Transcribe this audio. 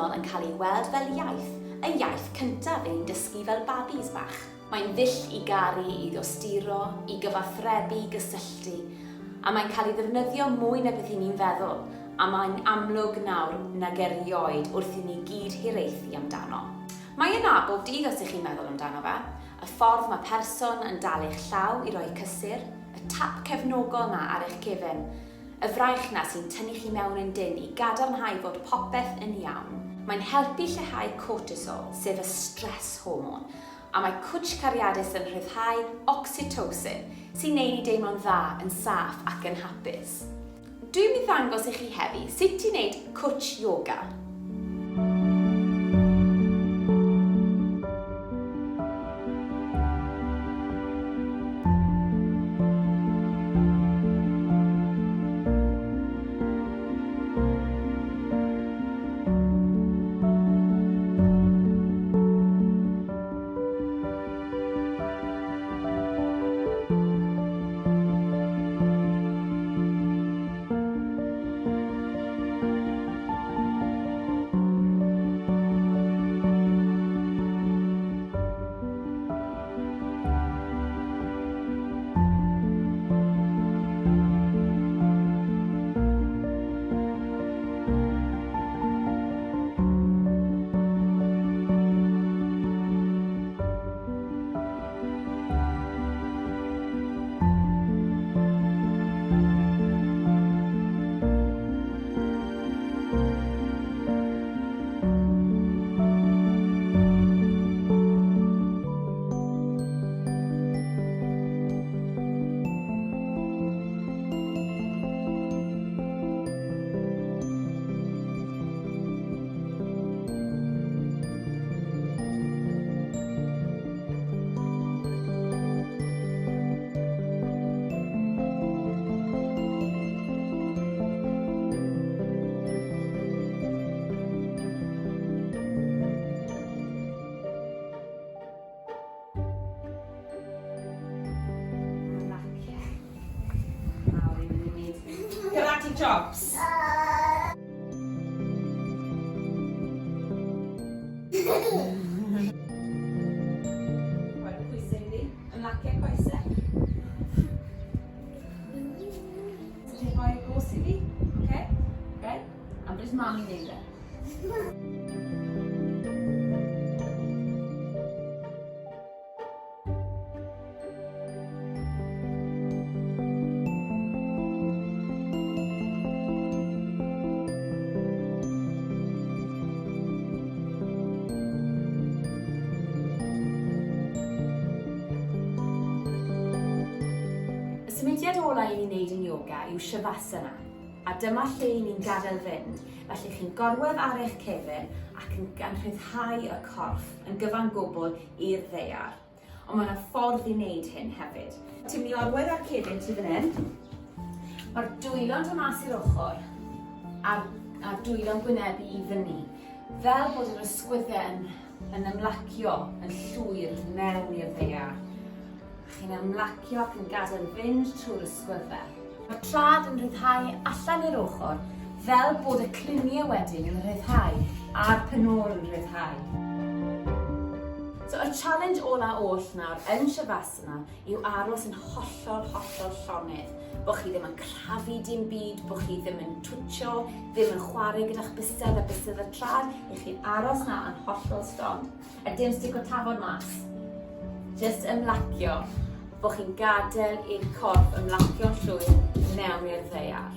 aml yn cael ei weld fel iaith, y iaith cyntaf i ni'n dysgu fel babis bach. Mae'n ddull i garu, i ddosturo, i gyfathrebu, i gysylltu, a mae'n cael ei ddefnyddio mwy na beth i ni'n feddwl, a mae'n amlwg nawr nag erioed wrth i ni gyd hiraethu amdano. Mae yna bob dydd os ych chi'n meddwl amdano fe, y ffordd mae person yn dal eich llaw i roi cysur, y tap cefnogol 'na ar eich cefn, Y fraich 'na sy'n tynnu chi mewn yn dynn i gadarnhau fod popeth yn iawn. Mae'n helpu lleihau cortisol, sef y stress hormone, a mae cwtsh cariadus yn rhyddhau oxytocin, sy'n neud ni deimlo'n dda, yn saff ac yn hapus. Dwi'n mynd ddangos i chi heddi sut i wneud cwtsh yoga. Karate chops. Rhoi'r pwysau iddi. Ymlacio coesau. So ti'n rhoi gos i fi? Oce? Okay? A beth mami wneud e? Y symudiad ola i ni wneud yn yoga yw Shavasana, a dyma lle i ni'n gadael fynd, felly chi'n gorwedd ar eich cefn ac yn rhyddhau y corff yn gyfan gwbl i'r ddaear. Ond mae yna ffordd i wneud hyn hefyd. Ti'n mynd i orwedd ar cefn ti fan hyn. Mae'r dwylo'n dod mas i'r ochr a'r, a'r dwylo'n gwynebu i fyny. Fel bod yr ysgwyddau yn, yn ymlacio yn llwyr mewn i'r ddaear. Chi'n ymlacio ac yn gadael fynd trwy'r ysgwyddau. Mae'r trad yn rhyddhau allan i'r ochr fel bod y cluniau wedyn yn rhyddhau a'r pen ôl yn rhyddhau. So y challenge ola oll nawr yn Shavasana yw aros yn hollol, hollol llonydd. Bo chi ddim yn crafu dim byd, bo chi ddim yn twtsio, ddim yn chwarae gyda'ch bysedd a bysedd y trad, i chi'n aros na yn hollol stond. A dim stico tafod mas. Jyst ymlacio, bod chi'n gadael i'r corff ymlacio'n llwyr mewn i'r ddaear.